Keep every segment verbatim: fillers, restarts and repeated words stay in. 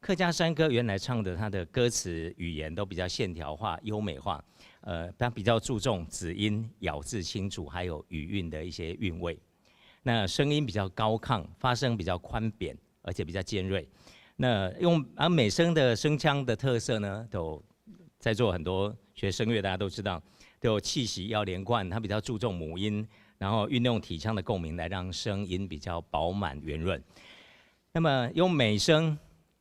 客家山歌原來唱的，它的歌詞語言都比較線條化、優美化，呃，它比較注重子音咬字清楚，還有語韻的一些韻味。那聲音比較高亢，發聲比較寬扁，而且比較尖銳。那用，啊，美聲的聲腔的特色呢，都在座很多學声樂，大家都知道，都有气息要连贯，它比较注重母音，然後運用體腔的共鳴來讓聲音比較飽滿圓潤。那麼用美聲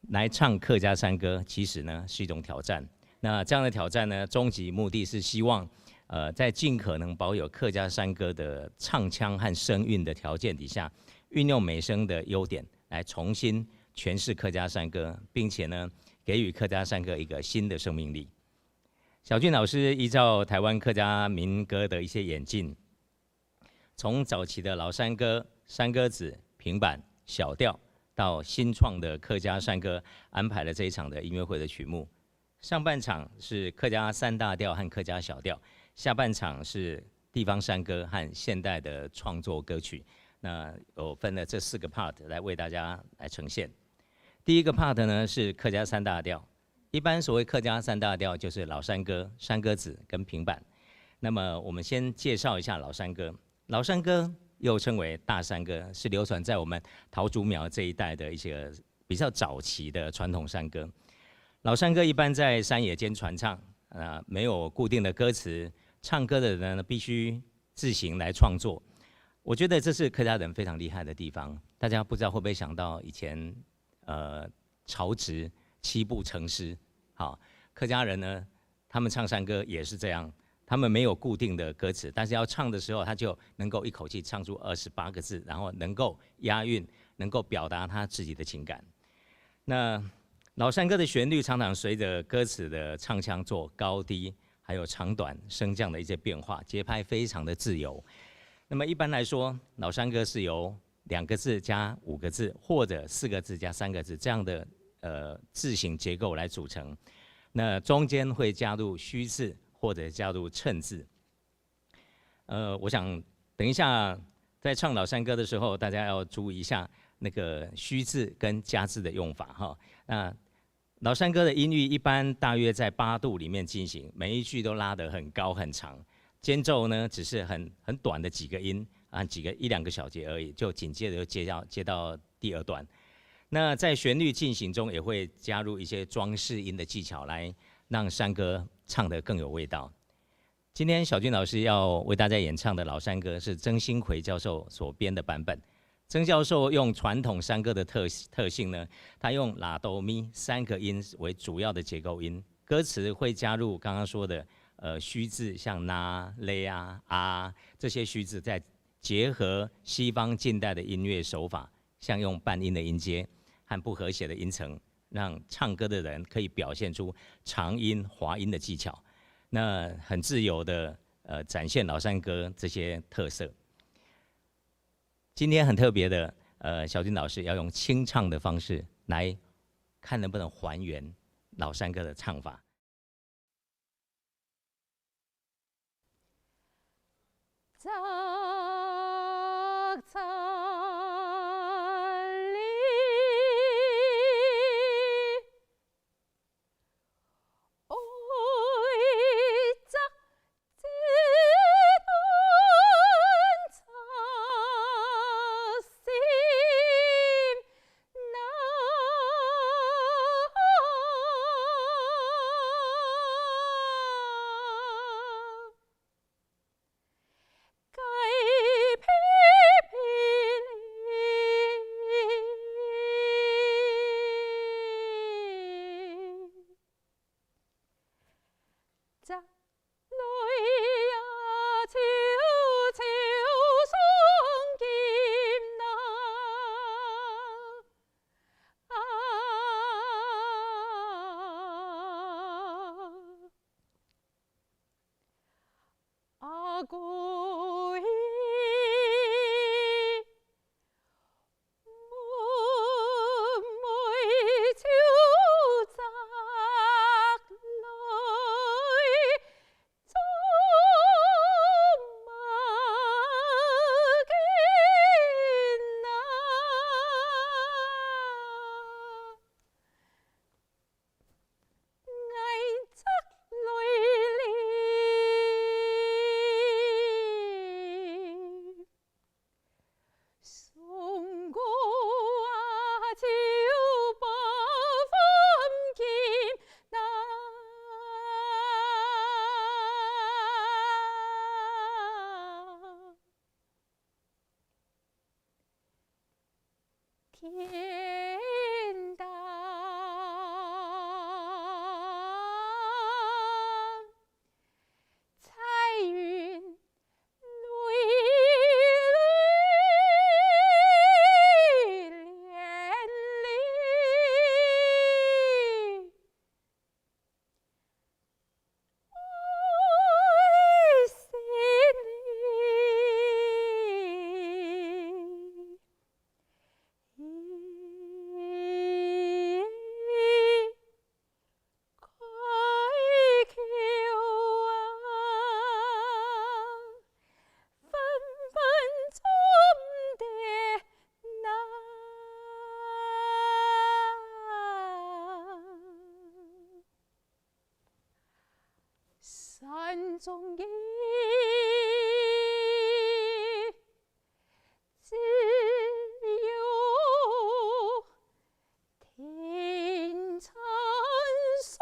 來唱客家山歌，其實呢是一種挑戰。那這樣的挑戰呢，終極目的是希望，呃，在盡可能保有客家山歌的唱腔和聲韻的條件底下，運用美聲的優點來重新詮釋客家山歌，並且呢，給予客家山歌一個新的生命力。小俊老師依照台灣客家民歌的一些演進，從早期的老山歌、山歌子、平板、小調，到新創的客家山歌，安排了這一場的音樂會的曲目。上半場是客家三大調和客家小調，下半場是地方山歌和現代的創作歌曲。那我分了這四個 part 來為大家來呈現。第一個 part 呢是客家三大調，一般所謂客家三大調就是老山歌、山歌子跟平板。那麼我們先介紹一下老山歌。老山歌又稱為大山歌，是流傳在我們桃竹苗這一帶的一些比較早期的傳統山歌。老山歌一般在山野間傳唱，呃，沒有固定的歌詞，唱歌的人呢必須自行來創作。我覺得這是客家人非常厲害的地方。大家不知道會不會想到以前，呃，曹植七步成詩？好，客家人呢，他們唱山歌也是這樣，他們沒有固定的歌詞，但是要唱的時候，他就能夠一口氣唱出二十八個字，然後能夠押韻，能夠表達他自己的情感。那老山歌的旋律常常隨著歌詞的唱腔做高低，還有長短升降的一些變化，節拍非常的自由。那麼一般來說，老山歌是由兩個字加五個字，或者四個字加三個字這樣的，呃，字形結構來組成。那中間會加入虛字或者加入衬字。呃，我想等一下在唱老山歌的時候，大家要注意一下那個虛字跟加字的用法哈。那老山歌的音域一般大約在八度裡面進行，每一句都拉得很高很長，間奏呢只是很，很短的幾個音啊，幾個，一兩個小節而已，就緊接著就接到，接到第二段。那在旋律進行中也會加入一些裝飾音的技巧，來讓山歌唱得更有味道。今天小俊老師要為大家演唱的老山歌是曾興揆教授所編的版本。曾教授用傳統山歌的特，特性呢，他用拉哆咪三個音為主要的結構音，歌詞會加入剛剛說的，呃，虛字，像啦、咧啊、啊這些虛字，再結合西方近代的音樂手法，像用半音的音階和不和諧的音程，讓唱歌的人可以表現出長音、滑音的技巧，那很自由的，呃，展現老山歌這些特色。今天很特別的，呃，小俊老師要用清唱的方式來看能不能還原老山歌的唱法。天大，彩云泪泪连连。 山中的，只有天山水里。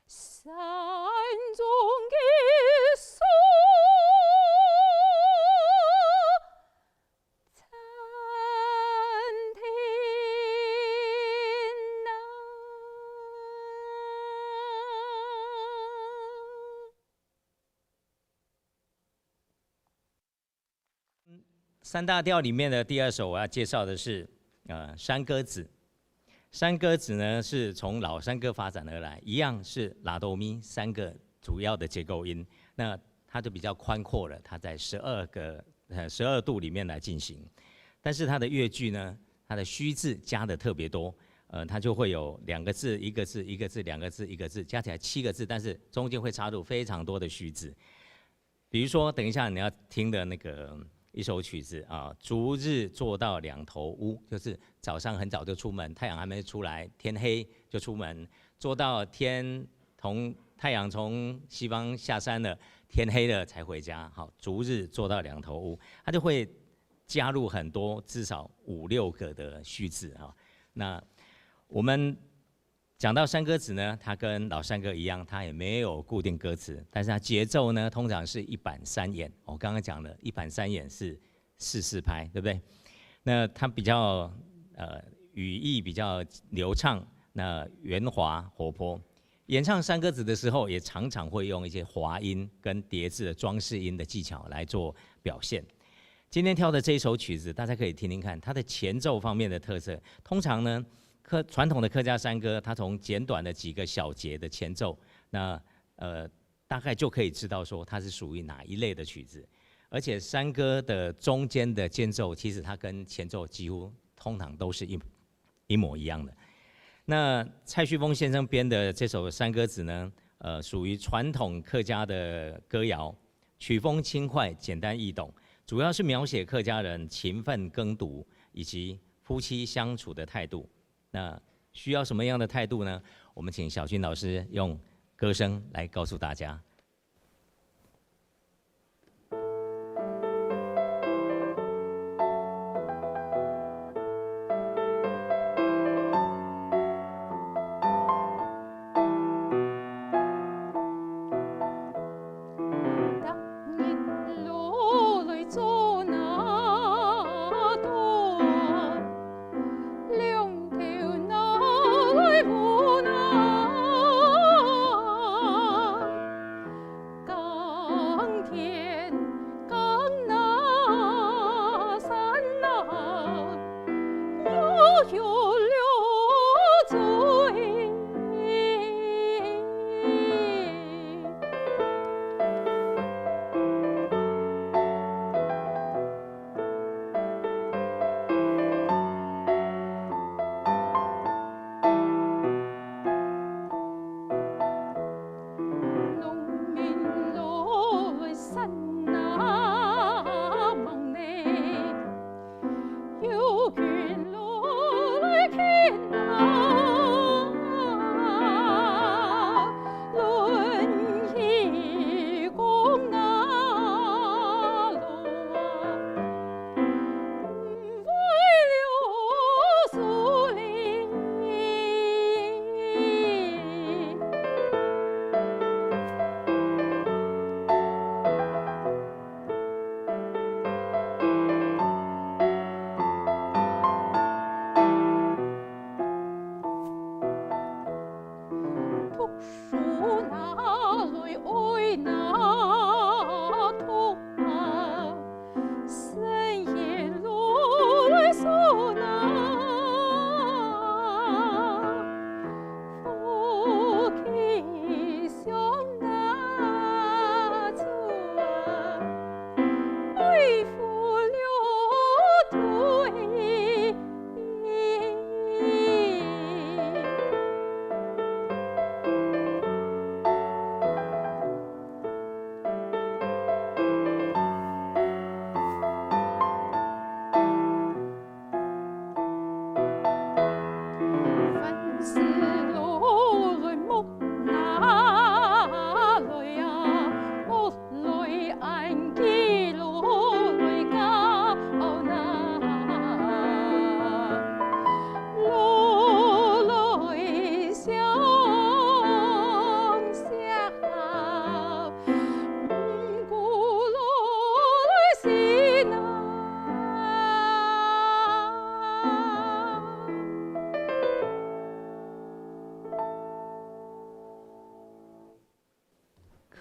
山中的树，参天南。 三大调里面的第二首我要介绍的是，呃，山歌子。山歌子呢，是从老山歌发展而来，一样是拉哆咪三个主要的结构音，那它就比较宽阔了，它在十二个，呃，十二度里面来进行。但是它的乐句呢，它的虚字加的特别多，呃，它就会有两个字、一个字、一个字、两个字、一个字，加起来七个字，但是中间会插入非常多的虚字。 比如说，等一下你要听的那个一首曲子啊，逐日做到两頭烏，就是早上很早就出门，太阳还没出来，天黑就出门，做到天从，太阳从西方下山了，天黑了才回家。好，逐日做到两头乌，它就会加入很多，至少五六个的虚字哈。那我们讲到山歌子呢，它跟老山歌一样，它也没有固定歌词，但是它节奏呢，通常是一板三眼。我刚刚讲了，一板三眼是四四拍，对不对？那它比较，呃，语义比较流畅，那圆滑活泼。演唱山歌子的时候，也常常会用一些滑音跟叠字的装饰音的技巧来做表现。今天挑的这一首曲子，大家可以听听看，它的前奏方面的特色。通常呢，客，传统的客家山歌，它从简短的几个小节的前奏，那，呃，大概就可以知道说它是属于哪一类的曲子。而且山歌的中间的间奏，其实它跟前奏几乎通常都是一，一模一样的。那蔡旭峰先生编的这首山歌子呢，呃，属于传统客家的歌谣，曲风轻快，简单易懂，主要是描写客家人勤奋耕读以及夫妻相处的态度。那需要什么样的态度呢？我们请小军老师用歌声来告诉大家。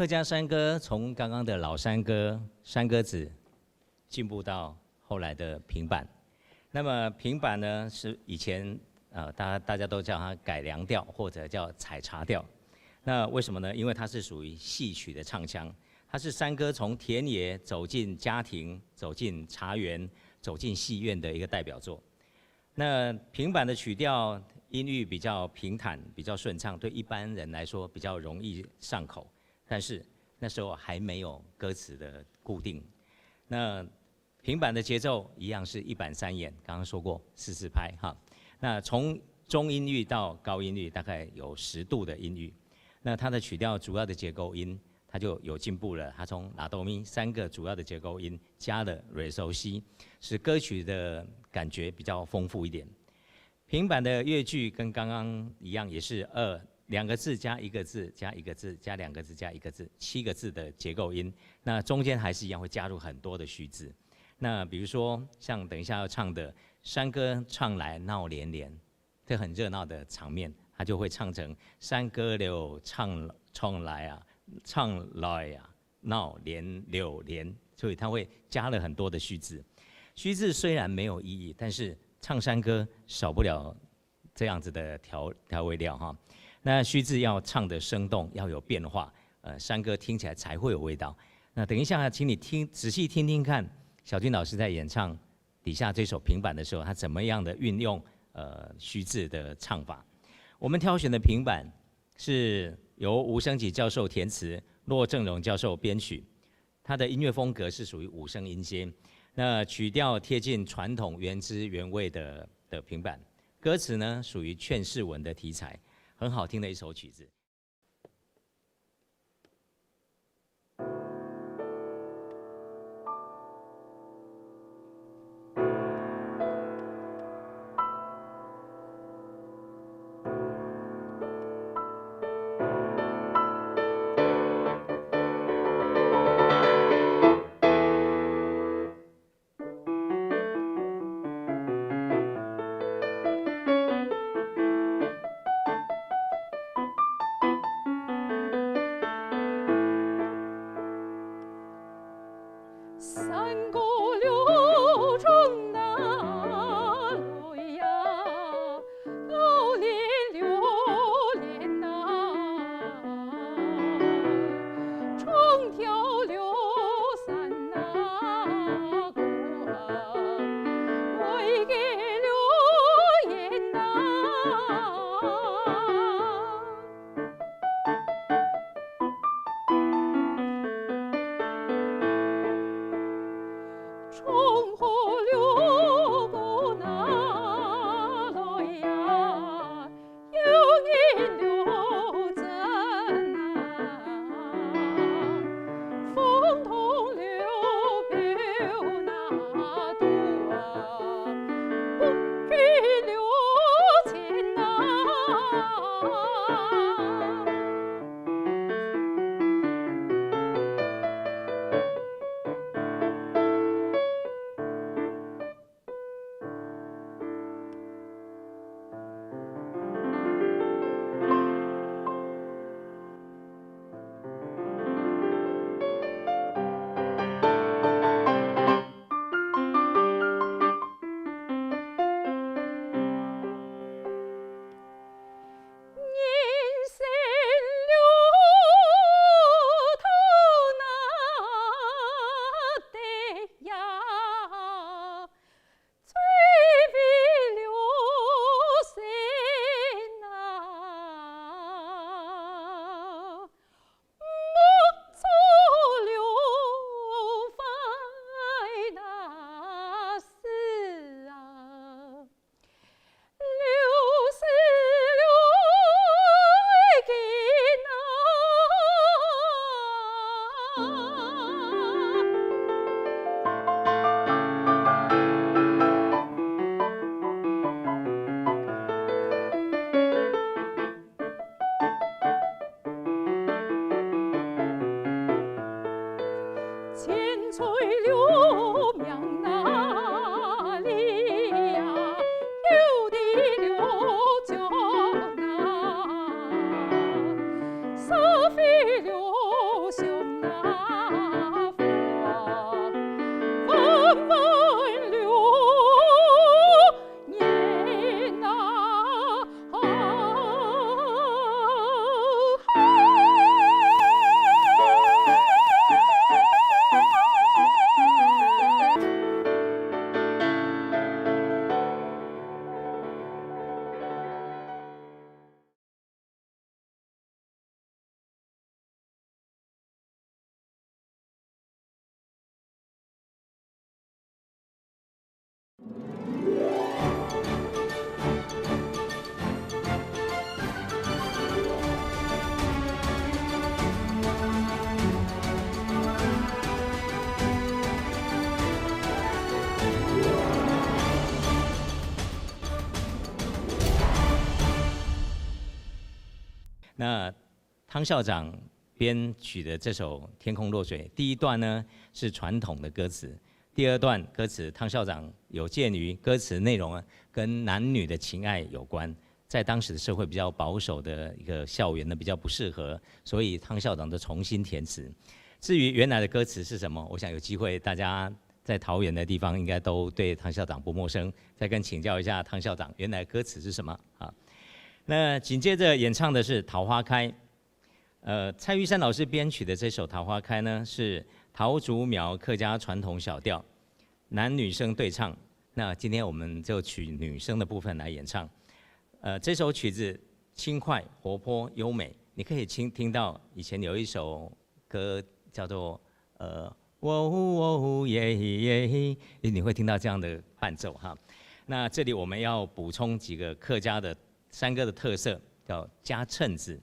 客家山歌从刚刚的老山歌、山歌子，进步到后来的平板。那么平板呢，是以前呃大家大家都叫它改良调或者叫采茶调。那为什么呢？因为它是属于戏曲的唱腔，它是山歌从田野走进家庭、走进茶园、走进戏院的一个代表作。那平板的曲调音域比较平坦，比较顺畅，对一般人来说比较容易上口。但是那时候还没有歌词的固定。那平板的节奏一样是一板三眼，刚刚说过四四拍哈。那从中音域到高音域大概有十度的音域。那它的曲调主要的结构音，它就有进步了。它从拉哆咪三个主要的结构音加了瑞索西，使歌曲的感觉比较丰富一点。平板的乐句跟刚刚一样，也是二两个字加一个字加一个字加两个字加一个字，七个字的结构音。那中间还是一样会加入很多的虚字。那比如说像等一下要唱的山歌唱来闹连连，这很热闹的场面，他就会唱成山歌流唱唱来啊，唱来啊，闹连流连，所以他会加了很多的虚字。虚字虽然没有意义，但是唱山歌少不了这样子的调调味料哈。那虚字要唱得生动，要有变化，呃，山歌听起来才会有味道。那等一下，请你听仔细听听看，小军老师在演唱底下这首平板的时候，他怎么样的运用呃虚字的唱法。我们挑选的平板是由吴升级教授填词，骆正荣教授编曲，它的音乐风格是属于五声音阶。那曲调贴近传统原汁原味的的平板，歌词呢属于劝世文的题材，很好听的一首曲子。那汤校长编曲的这首《天空落水》，第一段呢是传统的歌词，第二段歌词汤校长有鉴于歌词内容啊跟男女的情爱有关，在当时的社会比较保守的一个校园呢比较不适合，所以汤校长就重新填词。至于原来的歌词是什么，我想有机会大家在桃园的地方应该都对汤校长不陌生，再跟请教一下汤校长，原来歌词是什么啊？那紧接着演唱的是《桃花开》，呃，蔡玉珊老师编曲的这首《桃花开》呢，是桃竹苗客家传统小调，男女生对唱。那今天我们就取女生的部分来演唱。呃，这首曲子轻快、活泼、优美，你可以听听到以前有一首歌叫做呃，喔呼喔呼耶嘿耶嘿，你会听到这样的伴奏哈。那这里我们要补充几个客家的山歌的特色，叫加衬字。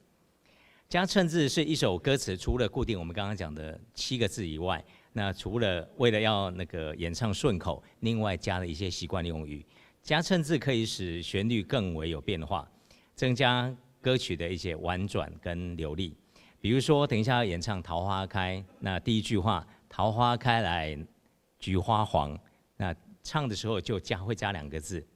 加衬字是一首歌词，除了固定我们刚刚讲的七个字以外，那除了为了要那个演唱顺口，另外加了一些习惯用语。加衬字可以使旋律更为有变化，增加歌曲的一些婉转跟流利。比如说，等一下要演唱《桃花开》，那第一句话"桃花开来，菊花黄"，那唱的时候就加会加两个字，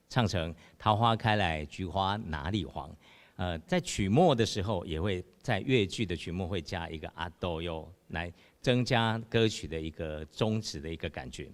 唱成"桃花开来，菊花哪里黄"。呃，在曲末的时候，也会在乐句的曲末会加一个 "a do yo"，来增加歌曲的一个终止的一个感觉。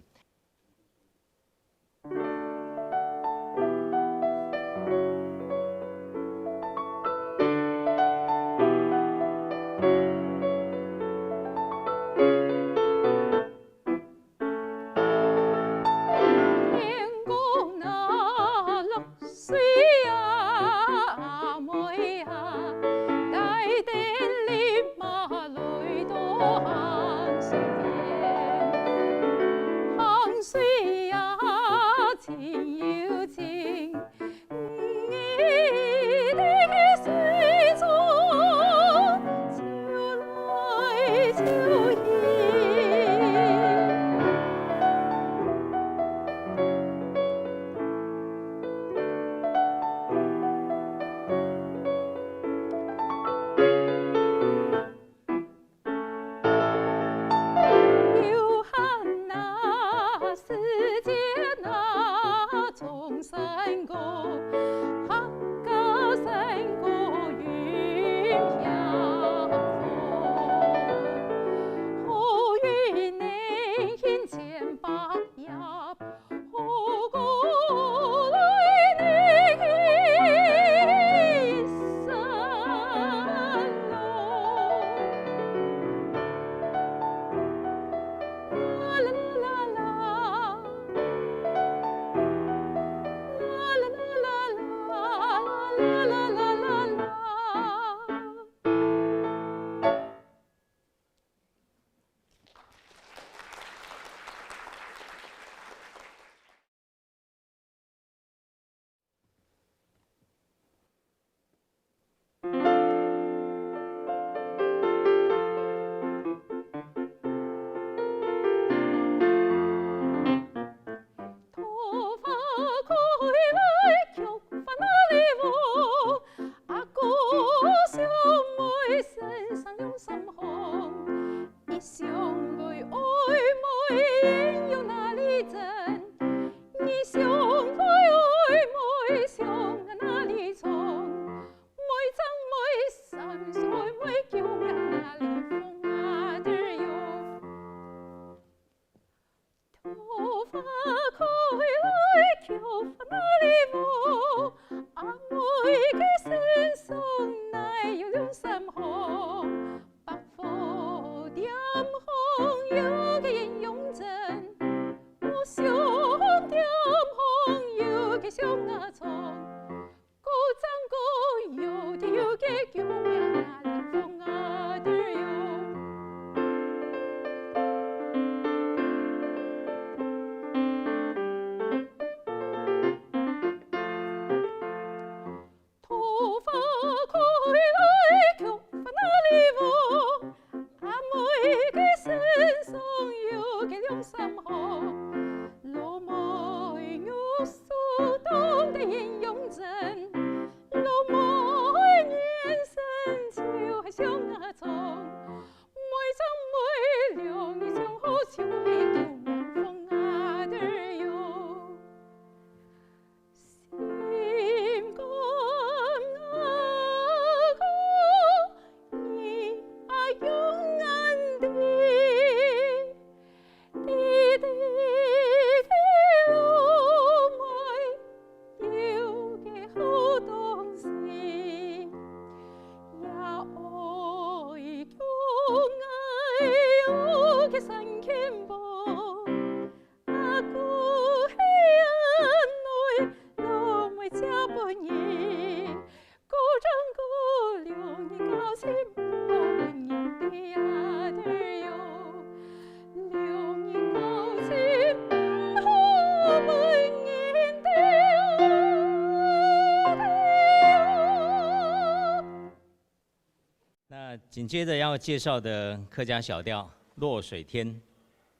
紧接着要介绍的客家小调《落水天》，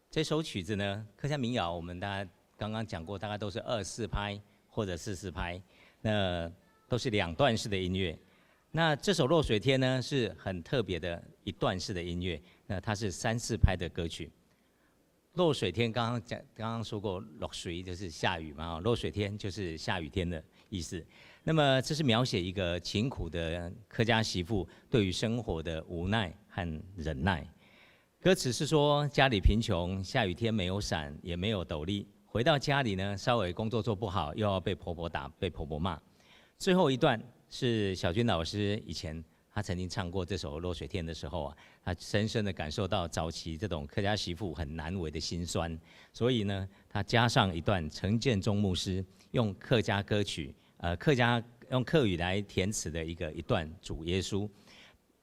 这首曲子呢，客家民谣我们大家刚刚讲过，大概都是二四拍或者四四拍，那都是两段式的音乐。那这首《落水天》呢，是很特别的一段式的音乐，那它是三四拍的歌曲。落水天刚刚讲，刚刚说过，落水就是下雨嘛，哦，落水天就是下雨天的意思。那么这是描写一个勤苦的客家媳妇对于生活的无奈和忍耐。歌词是说，家里贫穷，下雨天没有伞，也没有斗笠。回到家里呢，稍微工作做不好，又要被婆婆打，被婆婆骂。最后一段是小君老师以前他曾经唱过这首《落水天》的时候啊，他深深的感受到早期这种客家媳妇很难为的辛酸，所以呢，他加上一段陈建中牧师用客家歌曲，呃，客家用客语来填词的一个一段主耶稣，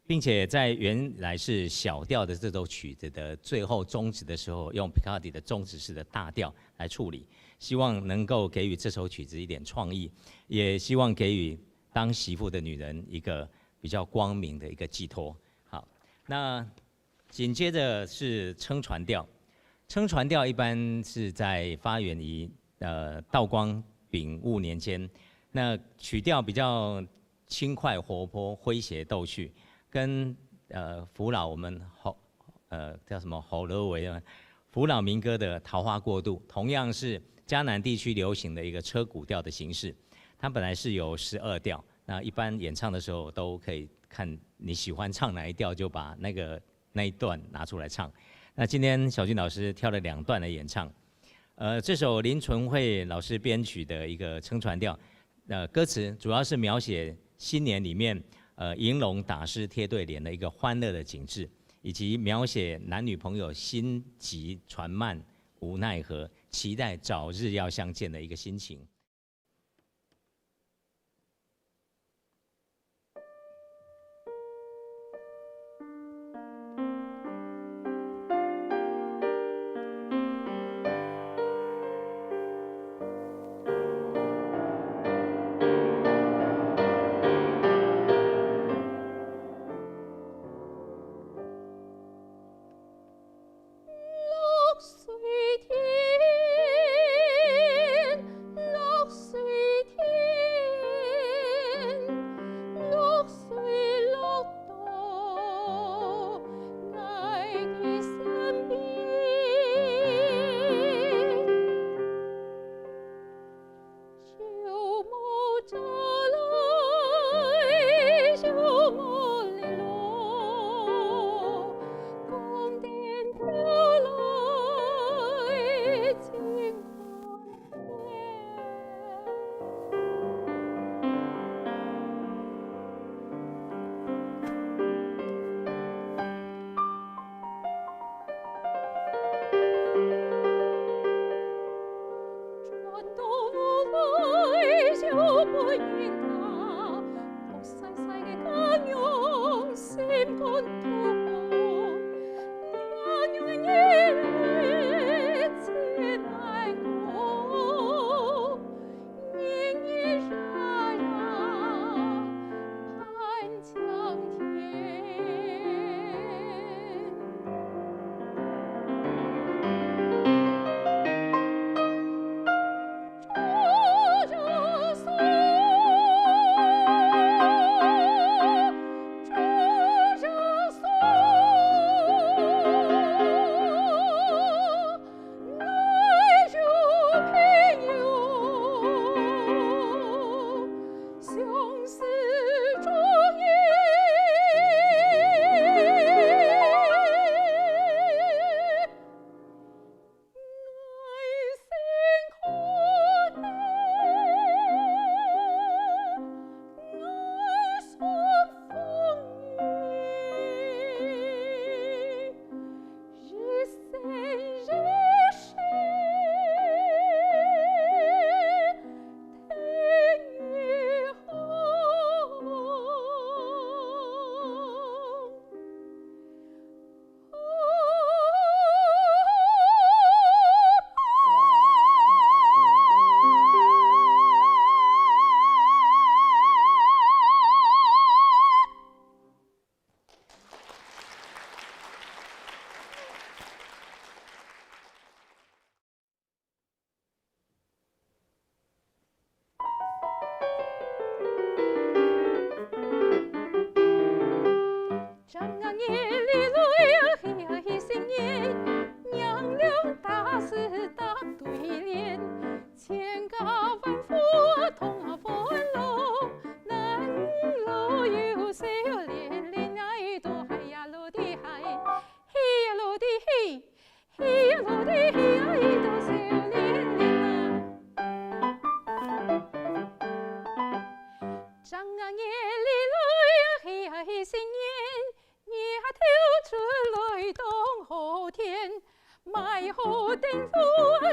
并且在原来是小调的这首曲子的最后终止的时候，用 Piccardy 的终止式的大调来处理，希望能够给予这首曲子一点创意，也希望给予当媳妇的女人一个比较光明的一个寄托。好，那紧接着是撑船调，撑船调一般是在发源于呃道光丙午年间，那曲调比较轻快活泼、诙谐逗趣，跟呃福佬我们好呃叫什么好乐维啊，福佬民歌的《桃花过渡》同样是嘉南地区流行的一个车鼓调的形式。它本来是有十二调，那一般演唱的时候都可以看你喜欢唱哪一调，就把那个那一段拿出来唱。那今天小俊老师挑了两段来演唱，呃，这首林纯慧老师编曲的一个撑船调，呃，歌词主要是描写新年里面，呃，银龙打湿贴对联的一个欢乐的景致，以及描写男女朋友心急船慢无奈何，期待早日要相见的一个心情。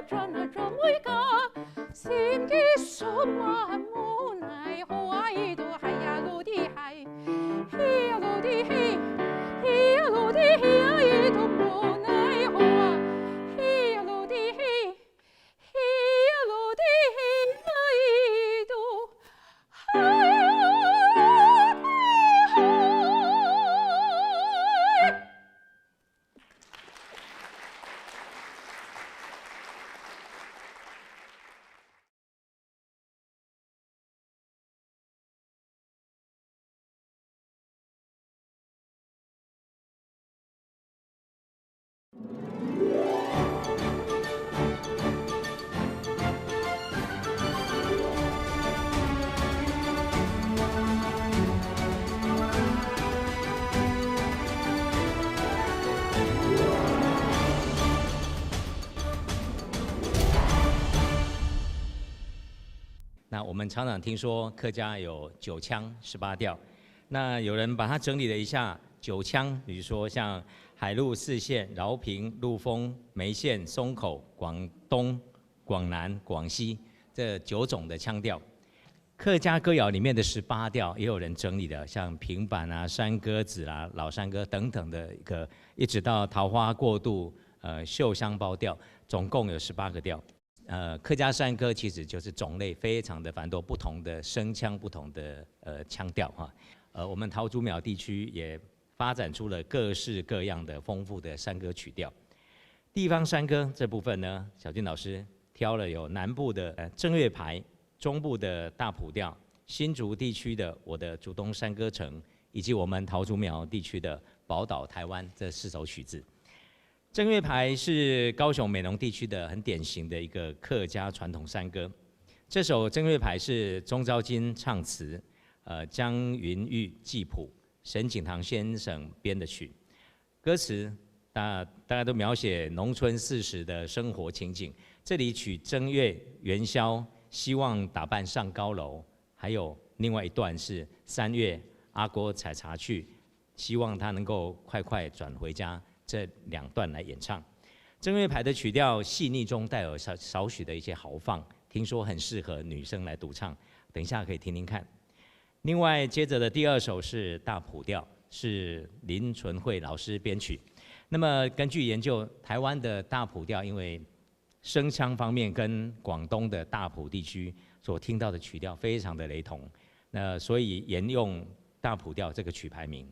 转啊转回家，心急手慢无奈何啊，一度嗨呀噜的嗨，嘿呀噜的嘿，嘿呀噜的嘿啊，一度无奈何啊，嘿呀噜的嘿，嘿呀噜的嘿啊，一度嗨呀噜的嗨。那我们常常听说客家有九腔十八调，那有人把它整理了一下，九腔，比如说像海陆四县、饶平、陆丰、梅县、松口、广东、广南、广西这九种的腔调。客家歌谣里面的十八调，也有人整理的，像平板啊、山歌子啦、老山歌等等的一个，一直到桃花过渡、呃秀香包调，总共有十八个调。呃，客家山歌其实就是种类非常的繁多，不同的声腔、不同的呃腔调哈。呃，我们桃竹苗地区也发展出了各式各样的丰富的山歌曲调。地方山歌这部分呢，小金老师挑了有南部的呃正月牌、中部的大埔调、新竹地区的我的竹东山歌城，以及我们桃竹苗地区的宝岛台湾这四首曲子。正月牌是高雄美浓地区的很典型的一个客家传统山歌。这首正月牌是钟昭金唱词，呃，江云玉记谱，沈景堂先生编的曲。歌词大大家都描写农村四时的生活情景，这里取正月、元宵，希望打扮上高楼，还有另外一段是三月阿哥采茶去，希望他能够快快转回家。这两段来演唱。正月牌的曲调细腻中带有少少许的一些豪放，听说很适合女生来独唱，等一下可以听听看。另外，接着的第二首是大埔调，是林纯慧老师编曲。那么根据研究，台湾的大埔调因为声腔方面跟广东的大埔地区所听到的曲调非常的雷同，那所以沿用大埔调这个曲牌名。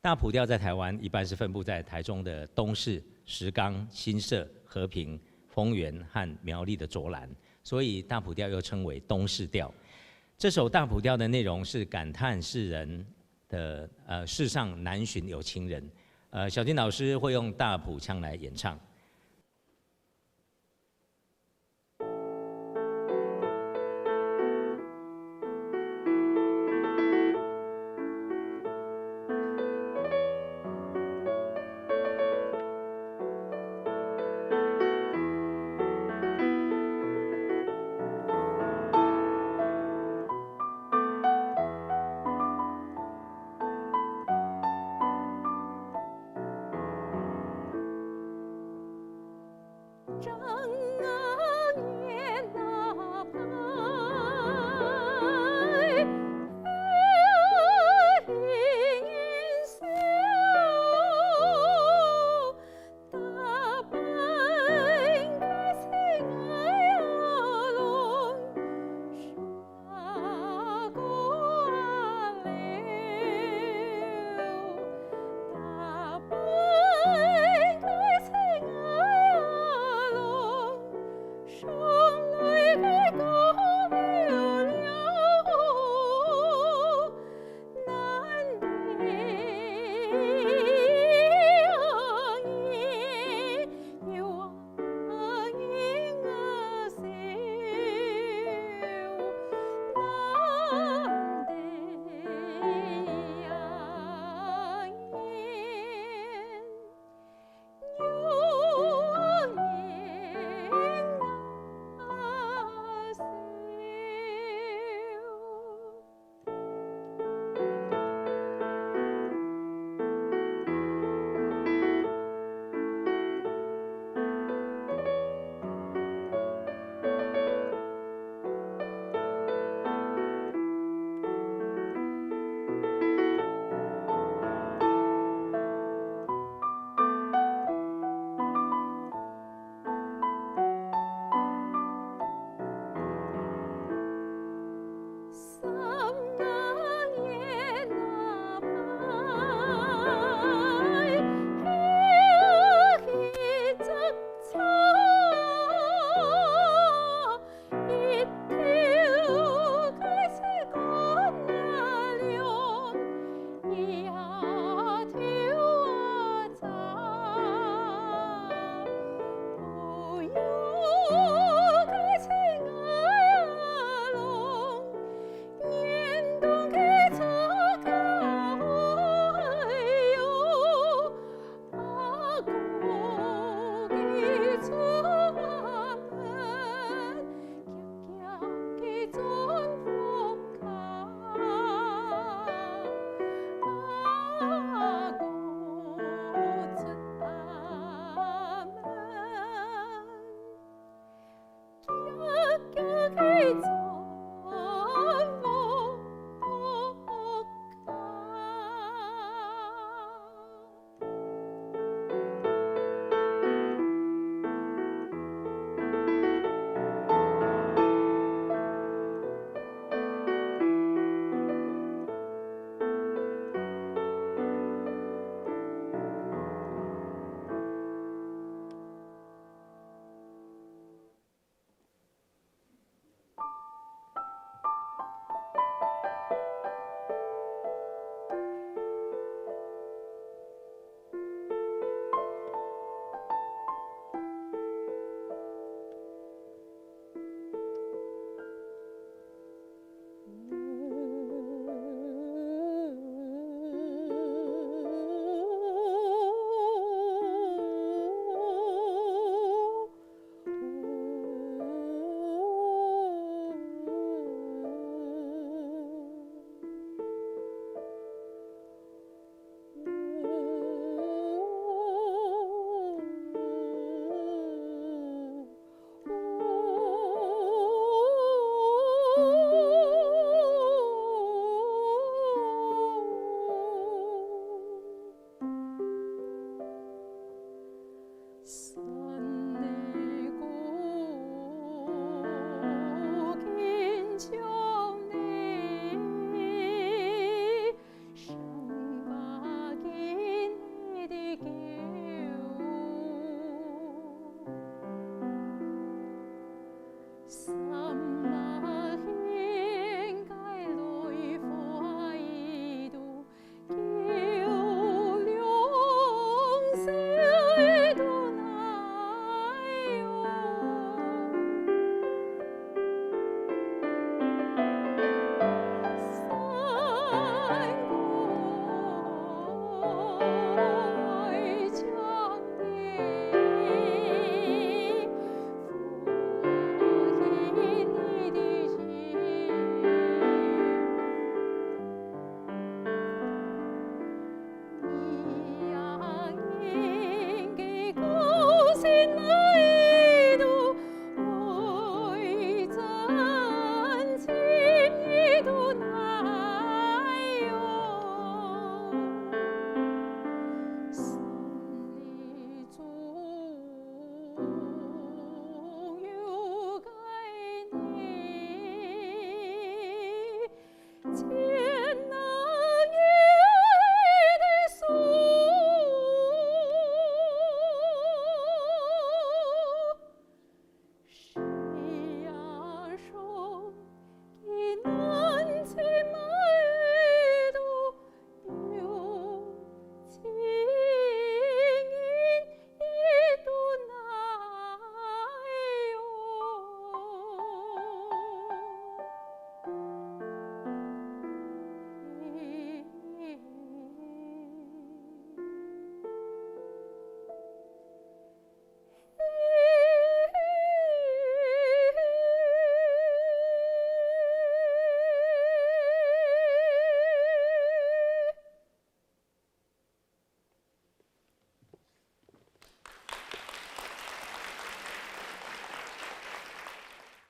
大埔调在台湾一般是分布在台中的东势、石冈、新社、和平、丰原和苗栗的卓兰，所以大埔调又称为东势调。这首大埔调的内容是感叹世人的呃世上难寻有情人。呃，小金老师会用大埔腔来演唱。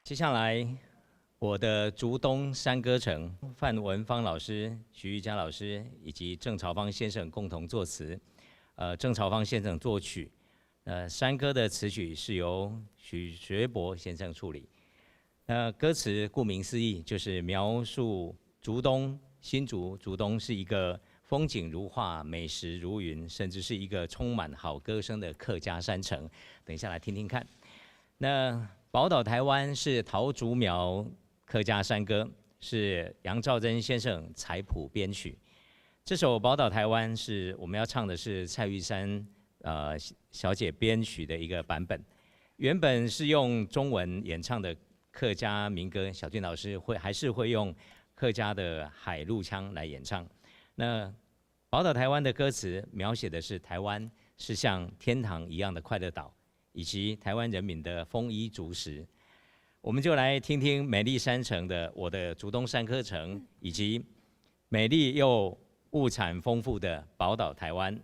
接下来，我的竹东山歌城，范文芳老师、徐玉佳老师以及郑朝芳先生共同作词，呃，郑朝芳先生作曲。呃，山歌的词曲是由许学博先生处理。那歌词顾名思义，就是描述竹东，新竹竹东是一个风景如画、美食如云，甚至是一个充满好歌声的客家山城。等一下来听听看。那宝岛台湾是桃竹苗客家山歌，是杨肇珍先生采谱编曲。这首《宝岛台湾》是我们要唱的是蔡玉珊呃小姐编曲的一个版本。原本是用中文演唱的客家民歌，小俊老师会还是会用客家的海陆腔来演唱。那《宝岛台湾》的歌词描写的是台湾是像天堂一样的快乐岛，以及台湾人民的丰衣足食。我们就来听听美丽山城的《我的竹东山歌城》，以及美丽又物产丰富的宝岛台湾。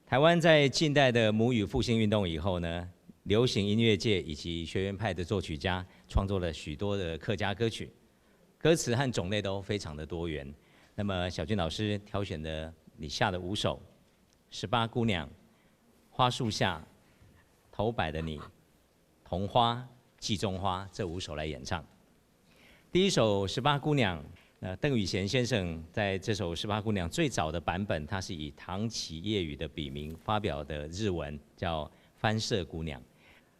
台湾在近代的母语复兴运动以后呢，流行音乐界以及学院派的作曲家创作了许多的客家歌曲，歌词和种类都非常的多元。那么小俊老师挑选的以下的五首：《十八姑娘》、《花树下》、《头摆的你》、《桐花》、《髻鬃花》这五首来演唱。第一首《十八姑娘》，呃，邓雨贤先生在这首《十八姑娘》最早的版本，他是以唐启业语的笔名发表的日文，叫《番社姑娘》。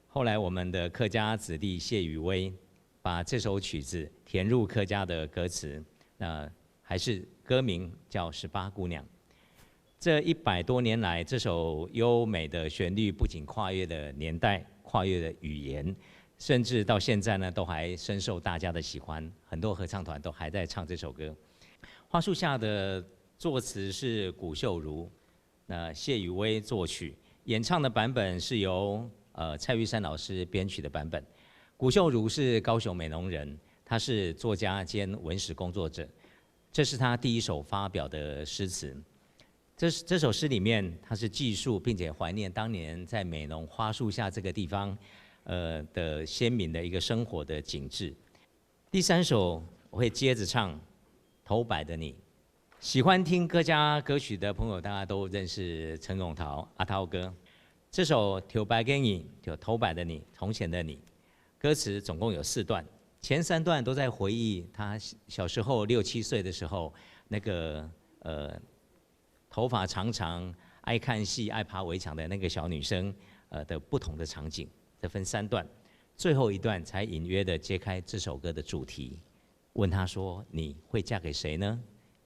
后来我们的客家子弟谢宇威把这首曲子填入客家的歌词，那还是歌名叫《十八姑娘》。这一百多年来，这首优美的旋律不仅跨越了年代，跨越了语言，甚至到现在呢，都还深受大家的喜欢。很多合唱团都还在唱这首歌。《花树下》的作词是古秀如，那谢宇威作曲，演唱的版本是由，呃，蔡玉珊老师编曲的版本。古秀如是高雄美浓人，她是作家兼文史工作者。这是她第一首发表的诗词。这，这首诗里面，她是记述并且怀念当年在美浓花树下这个地方，呃，的先民的一个生活的景致。第三首我会接着唱《头摆的你》。喜欢听客家歌曲的朋友，大家都认识陈永淘，阿淘哥。这首《头摆个你》，就《头摆的你》，从前的你，歌词总共有四段，前三段都在回忆他小时候六七岁的时候，那个，呃，头发长长、爱看戏、爱爬围墙的那个小女生，呃，的不同的场景。这分三段，最后一段才隐约地揭开这首歌的主题，问她说：“你会嫁给谁呢？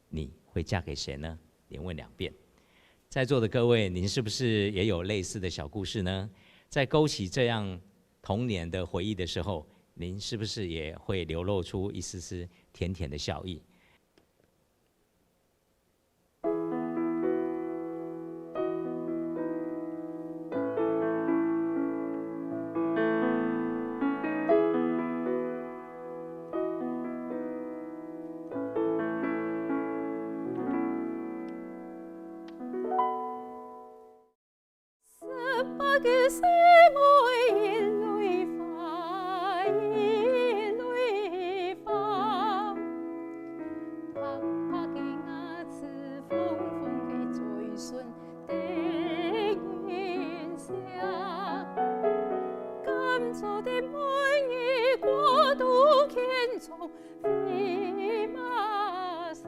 你会嫁给谁呢？”连问两遍。在座的各位，您是不是也有类似的小故事呢？在勾起这样童年的回忆的时候，您是不是也会流露出一丝丝甜甜的笑意？个細妹一蕊花，一蕊花，白白个牙齒，紅紅个嘴唇，得人惜。甘草个妹兒，掛到肩上， 飛馬生，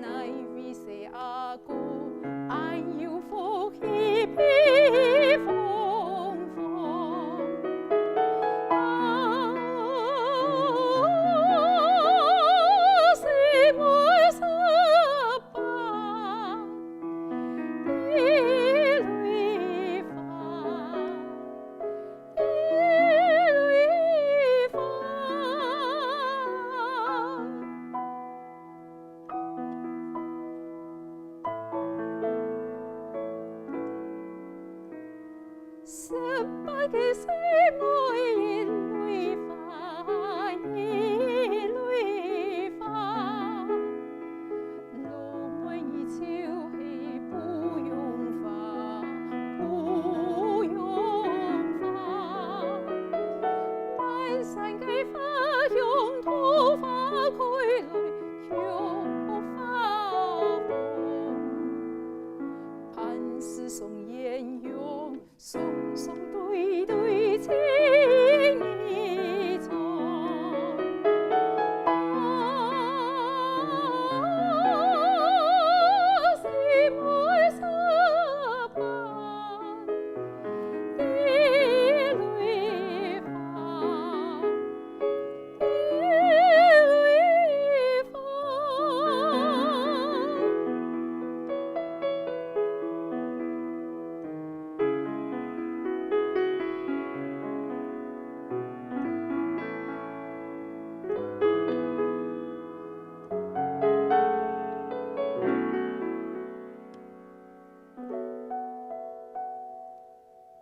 哪位細阿哥，恁有福氣飛鳳凰？啊，細妹十八，一蕊花。 一蕊花。十八个細妹一蕊花，一蕊花。 老妹兒就係芙蓉花，芙蓉花。滿山个花香，桃花開來卻無花紅。盼世上閻王 雙雙對對情意重。啊，細妹十八，一蕊花。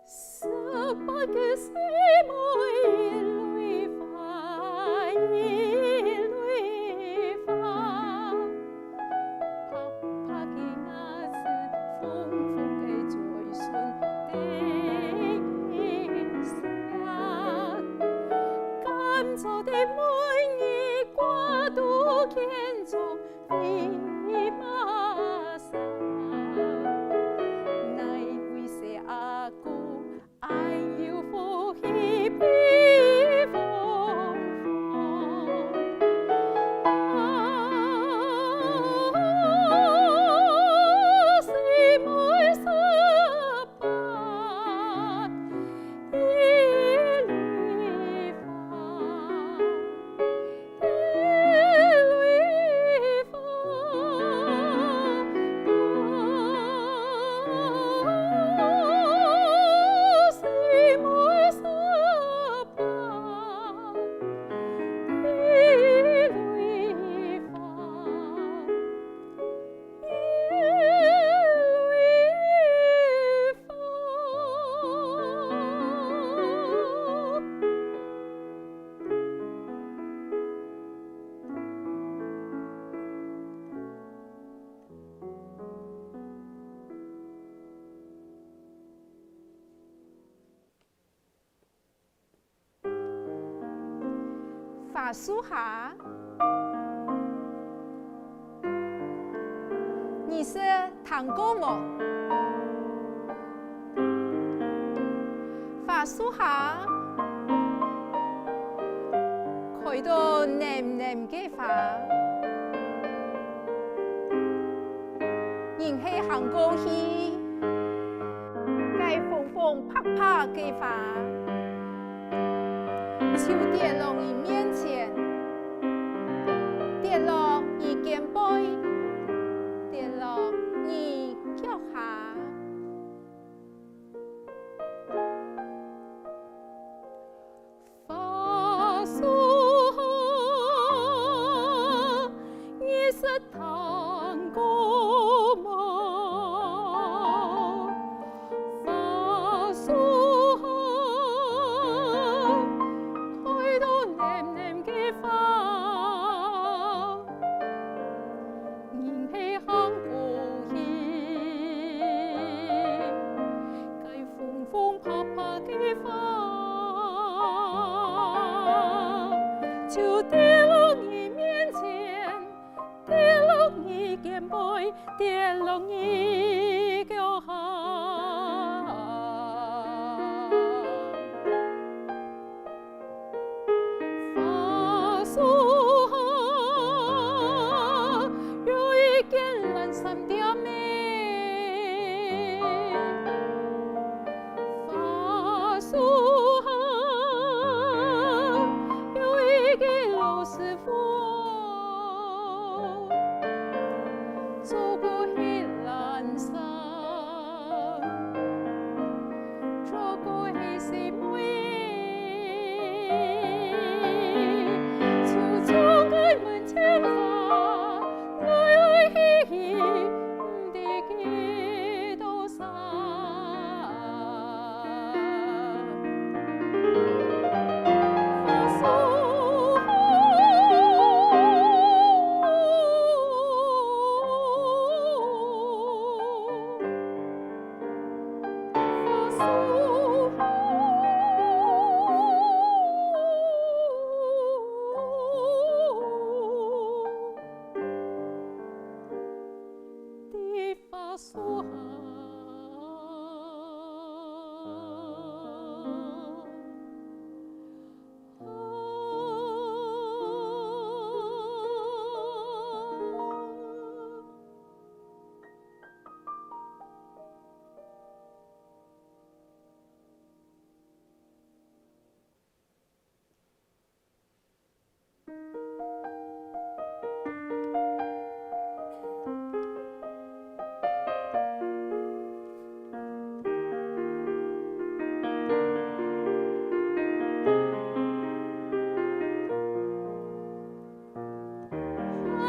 十八个細妹一蕊花，一蕊花。白白个牙齒，紅紅个嘴唇，得人惜。甘草个妹兒，掛到肩上， 飛馬生，哪位細阿哥，恁有福氣飛鳳凰？啊，細妹十八，一蕊花。 一蕊花，細妹十八，一蕊花。 花樹下，你識聽過無？花樹下，開到淰淰个花，人係行過去，該紅紅白白个花， 就跌落你面前，跌落你肩背，跌落你腳下。花樹下，你識聽過無？ 花樹下，開到淰淰會跌落你腳下。花樹下有一間闌珊店仔，花樹下有一個老師傅。 做過係闌珊，做過係細妹，就像該門前花，來來去去，毋知幾多儕。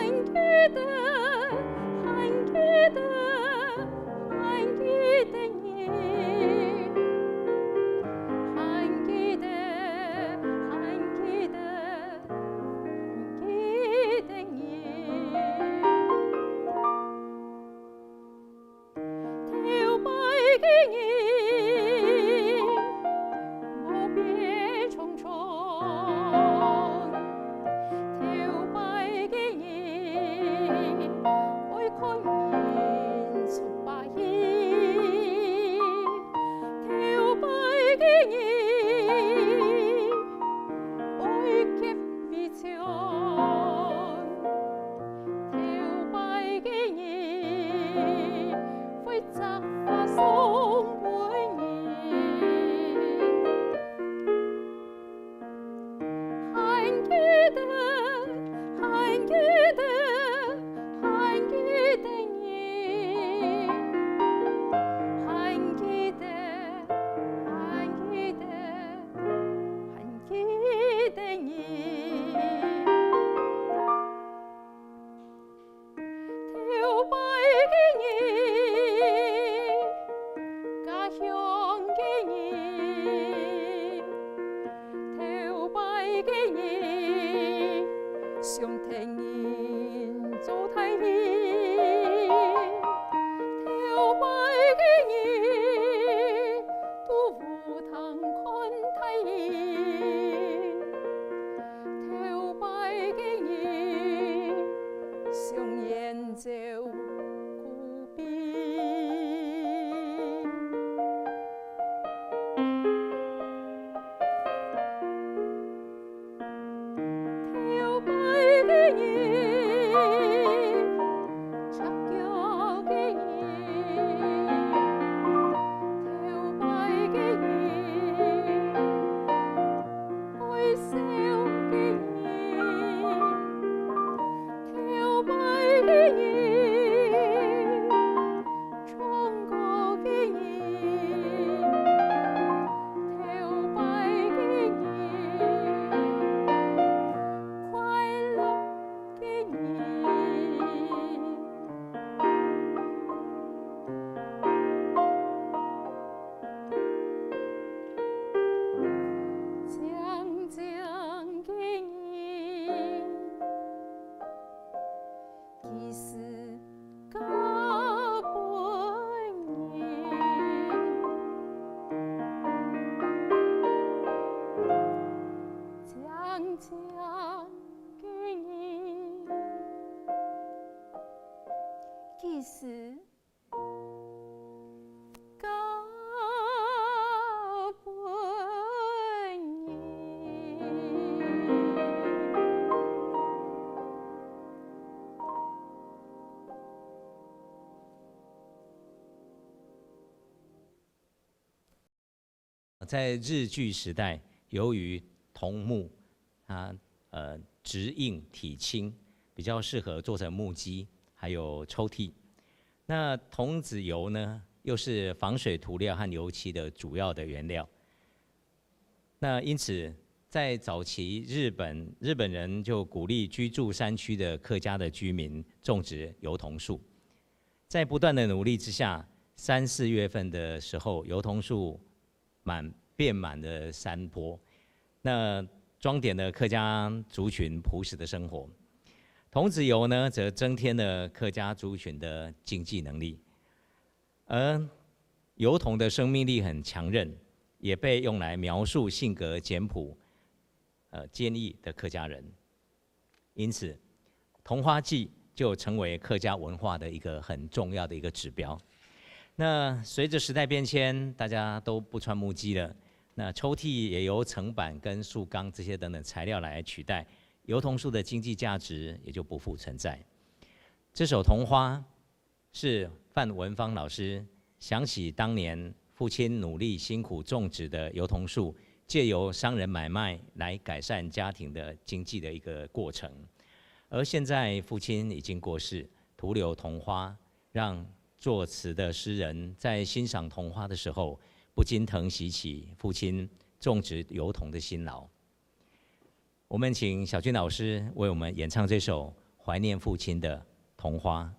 還記得，還記得，還記得你，還記得，還記得。几时交分你？在日据时代，由于桐木它呃直硬体轻，比较适合做成木屐，还有抽屉。那桐子油呢，又是防水涂料和油漆的主要的原料。那因此，在早期日本，日本人就鼓励居住山区的客家的居民种植油桐树。在不断的努力之下，三四月份的时候，油桐树满，遍满了山坡。那装点了客家族群朴实的生活。桐子油呢，则增添了客家族群的经济能力。而油桐的生命力很强韧，也被用来描述性格简朴、呃，坚毅的客家人。因此，桐花祭就成为客家文化的一个很重要的一个指标。那随着时代变迁，大家都不穿木屐了，那抽屉也由层板跟树钢这些等等材料来取代，油桐树的经济价值也就不复存在。这首桐花是范文芳老师想起当年父亲努力辛苦种植的油桐树，借由商人买卖来改善家庭的经济的一个过程。而现在父亲已经过世，徒留桐花，让作词的诗人在欣赏桐花的时候，不禁疼惜起父亲种植油桐的辛劳。我们请小俊老师为我们演唱这首怀念父亲的桐花。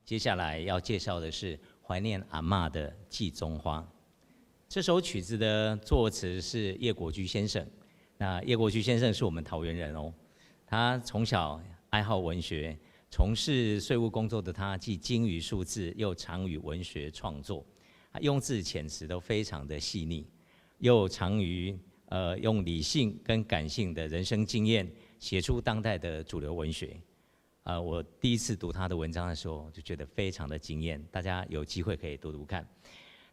接下來要介紹的是懷念阿嬤的《寄宗花》。這首曲子的作詞是葉國居先生。那葉國居先生是我們桃園人哦，他從小愛好文學，從事稅務工作的他，既精於數字，又長於文學創作。他用字遣詞都非常的細膩，又長於，呃，用理性跟感性的人生經驗寫出當代的主流文學。呃，我第一次讀他的文章的時候，就覺得非常的驚豔，大家有機會可以讀讀看。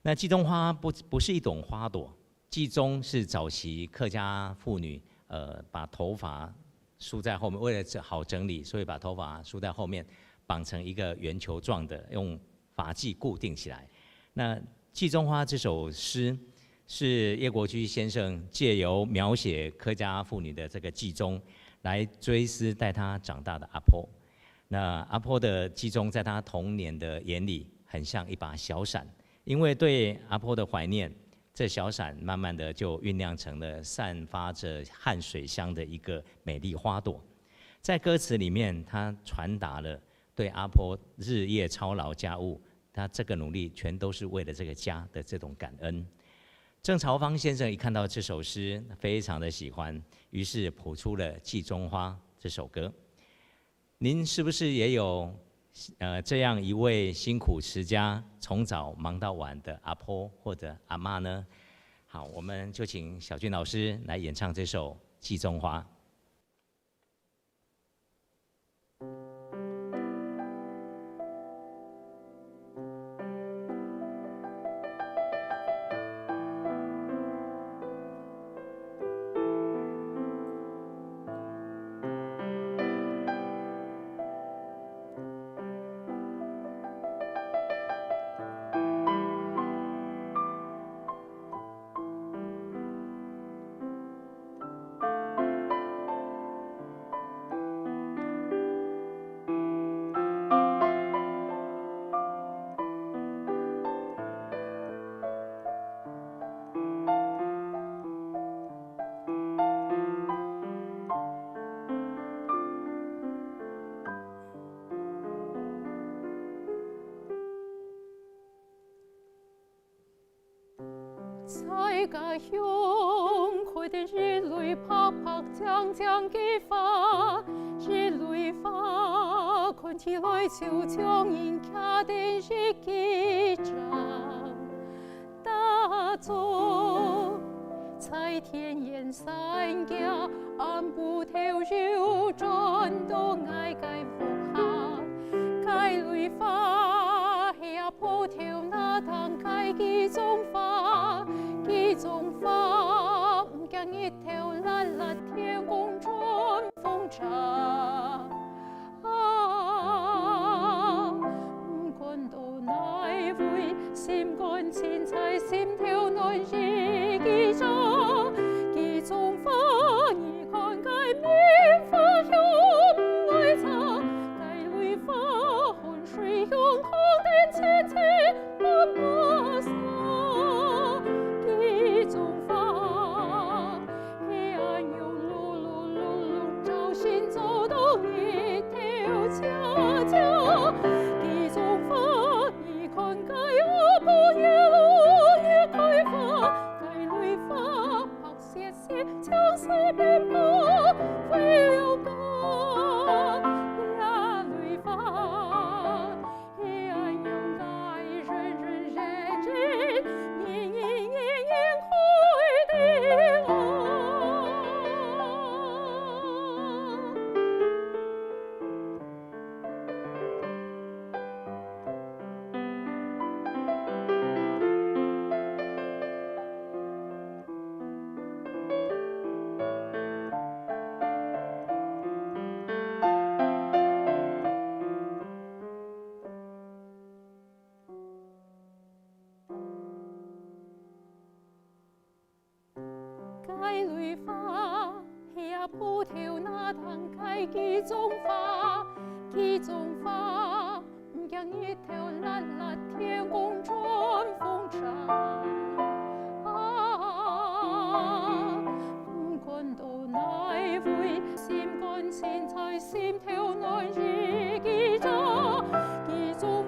那《寄宗花》不，不是一種花朵，寄宗是早期客家婦女，呃，把頭髮梳在後面，為了好整理，所以把頭髮梳在後面，綁成一個圓球狀的，用髮髻固定起來。那《寄宗花》這首詩是葉國居先生藉由描寫客家婦女的這個寄宗，來追思帶她長大的阿婆。那阿婆的寄宗在他童年的眼裡，很像一把小傘，因為對阿婆的懷念，這小傘慢慢地就醞釀成了散發著汗水香的一個美麗花朵。在歌詞裡面，他傳達了對阿婆日夜操勞家務，他這個努力全都是為了這個家的這種感恩。鄭朝芳先生一看到這首詩，非常的喜歡，於是譜出了《寄宗花》這首歌。您是不是也有，呃，這樣一位辛苦持家、從早忙到晚的阿婆或者阿嬤呢？好，我們就請小俊老師來演唱這首《寄宗花》。在家鄉看見一蕊白白淨淨个花，一蕊花看起來就像人擎等一支針。打早在田園散步，暗晡頭又轉到𠊎个屋下，該蕊花係 阿婆頭那頂个寄宗花，寄宗花毋驚日頭辣辣，天公轉風遮。啊，毋管到哪位，心肝盡在心頭內一支。寄宗花，你看該棉花又毋愛擦，該蕊花 水香空等青青白白沙，寄宗花，係恁樣碌碌碌碌，朝晨早到日頭斜斜。寄宗花，你看該阿婆一路一開花，該蕊花白 雪雪，像是冰雹飛流過這蕊花，係恁樣𠊎人人認真，人人人人開的路。 該蕊花，係阿婆頭那頂个寄宗花，寄宗花，毋驚日頭辣辣，天公轉風遮。啊，毋管到哪位，心肝盡在心頭內一支。寄宗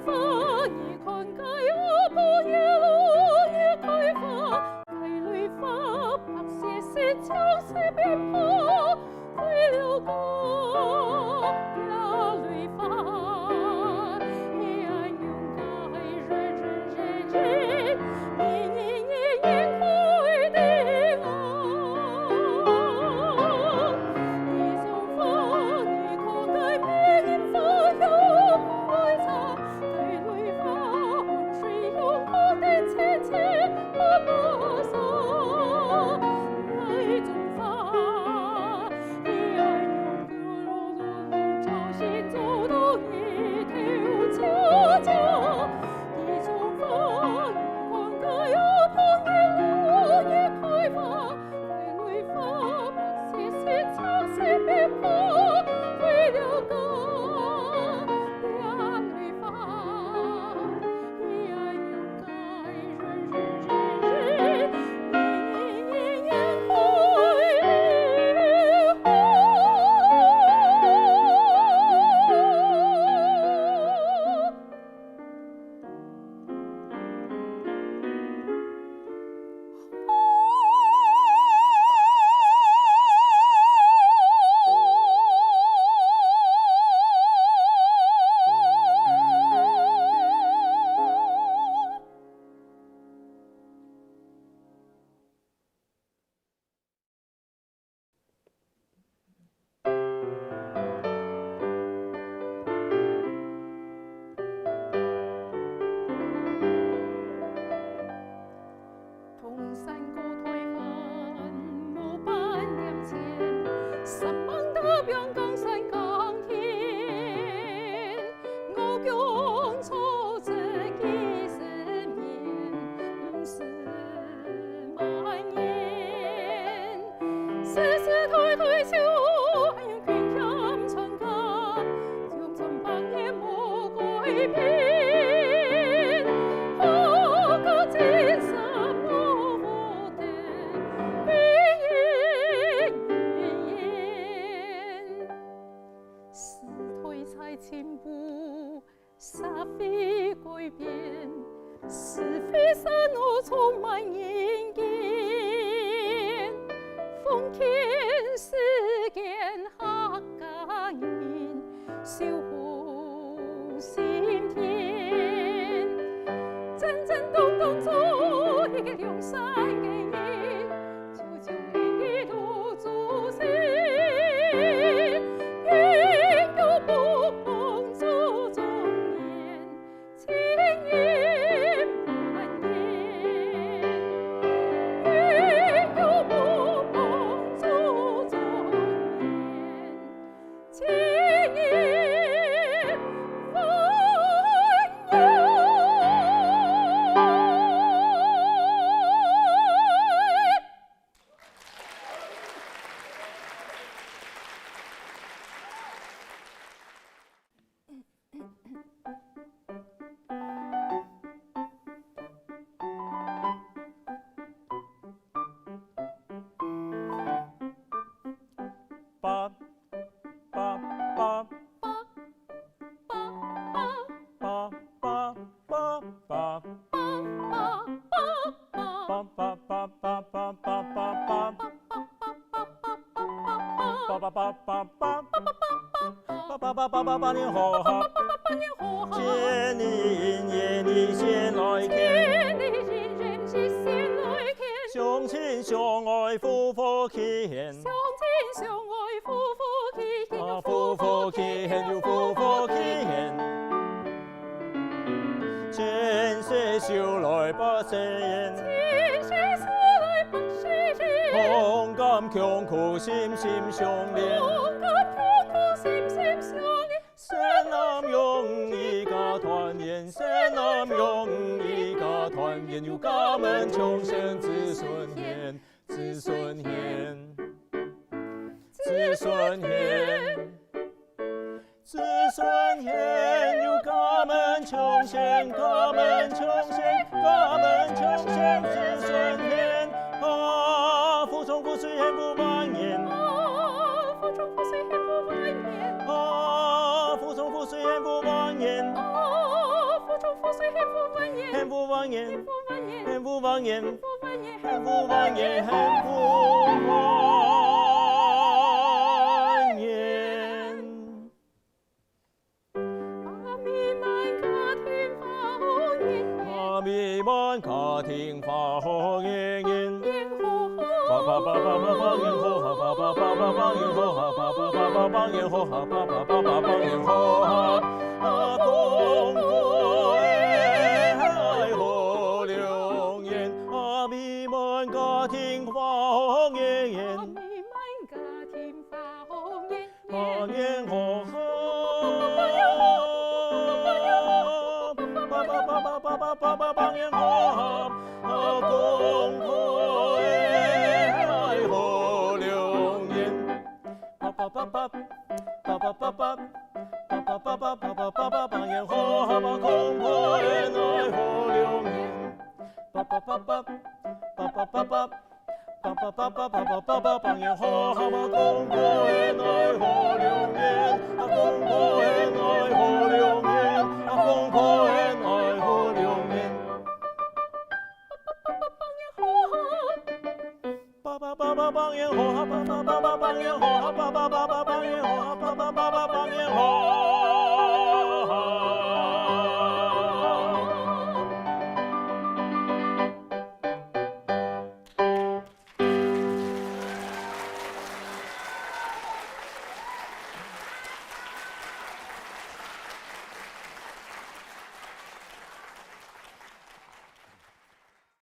社會改變，是非世路充滿人間，風景世間客家人，手捧心田，真真當當做一個良善个人。